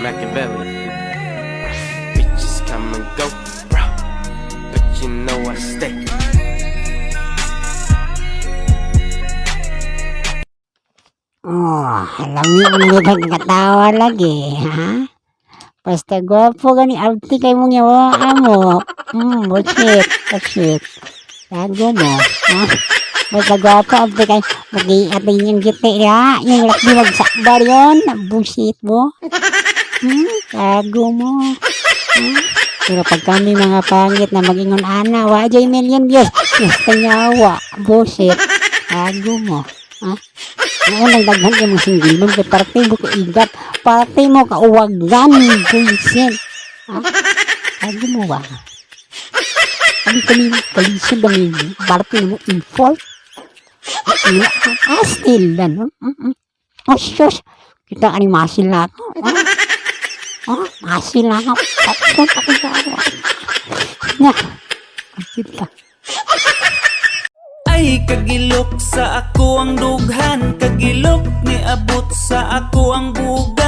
Machiavelli. Bitches come and go, bro. But you know I stay. Oh, lami ang gid katawa lagi, ha? Basta gwapo gani abti kay mong yawa mo. Bullshit, bullshit. Tago mo, ha? Basta gwapo abti kay magi-atin yung giti ya, yung lakdi magsakbar yon, bullshit mo. Tago mo. Pero pag kami mga pangit na magingon ana, wa jay million views. Basta nyawa, bullshit. Tago mo. Ha? Ang unang daghan kay mong single mom kay parte mo kaigat, parte mo kauwagan, bullshit. Ha? Tago mo ba? Kami kami kalisod ang parte mo effort. Ila ka still ano? Oh, sus. Kita ani masil na ako. Ah, oh, masil na ako. Takot ako sa ako. Na. Kita. Ay kagilok sa ako ang dughan. Kagilok ni abot sa ako ang bugan.